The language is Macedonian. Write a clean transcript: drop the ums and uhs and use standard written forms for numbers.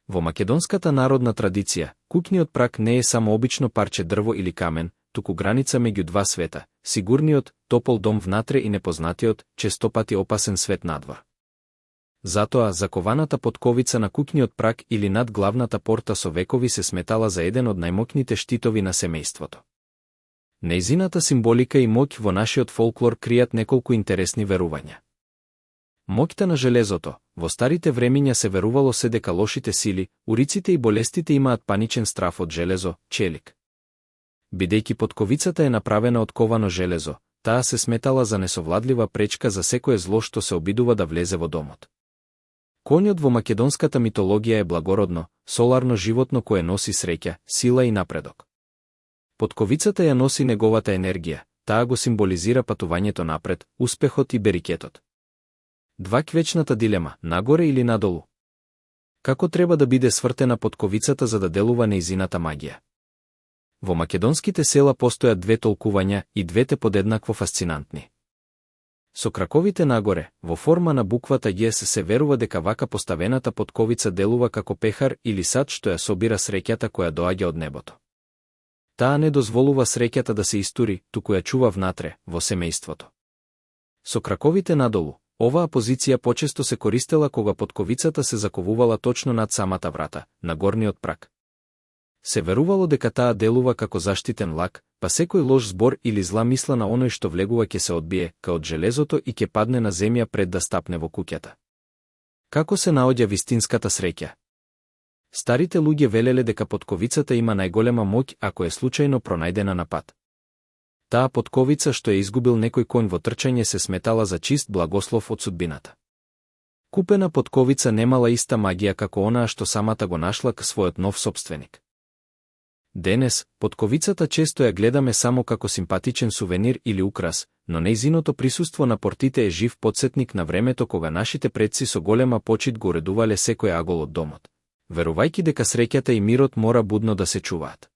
Во македонската народна традиција, куќниот прак не е само обично парче дрво или камен, туку граница меѓу два света, сигурниот, топол дом внатре и непознатиот, честопати опасен свет надвор. Затоа, закованата потковица на куќниот прак или над главната порта со векови се сметала за еден од најмоќните штитови на семејството. Нејзината символика и моќ во нашиот фолклор кријат неколку интересни верувања. Моќта на железото. Во старите времиња се верувало се дека лошите сили, уриците и болестите имаат паничен страф од железо, челик. Бидејќи потковицата е направена од ковано железо, таа се сметала за несовладлива пречка за секое зло што се обидува да влезе во домот. Конјот во македонската митологија е благородно, соларно животно кое носи среќа, сила и напредок. Потковицата ја носи неговата енергија, таа го символизира патувањето напред, успехот и берикетот. Вечната дилема, нагоре или надолу? Како треба да биде свртена потковицата за да делува нејзината магија? Во македонските села постојат две толкувања и двете подеднакво фасцинантни. Со краковите нагоре, во форма на буквата Г се верува дека вака поставената потковица делува како пехар или сад што ја собира среќата која доаѓа од небото. Таа не дозволува среќата да се истури, туку ја чува внатре, во семејството. Со краковите надолу, оваа позиција почесто се користела кога потковицата се заковувала точно над самата врата, на горниот прак. Се верувало дека таа делува како заштитен лак, па секој лош збор или зла мисла на оној што влегува ќе се одбие, као од железото и ќе падне на земја пред да стапне во куќата. Како се наоѓа вистинската среќа? Старите луѓе велеле дека потковицата има најголема моќ ако е случајно пронајдена на пат. Таа потковица што е изгубил некој конј во трчање се сметала за чист благослов од судбината. Купена потковица немала иста магија како онаа што самата го нашла к својот нов сопственик. Денес, потковицата често ја гледаме само како симпатичен сувенир или украс, но нејзиното присуство на портите е жив потсетник на времето кога нашите предци со голема почит го уредувале секој агол од домот, верувајќи дека среќата и мирот мора будно да се чуваат.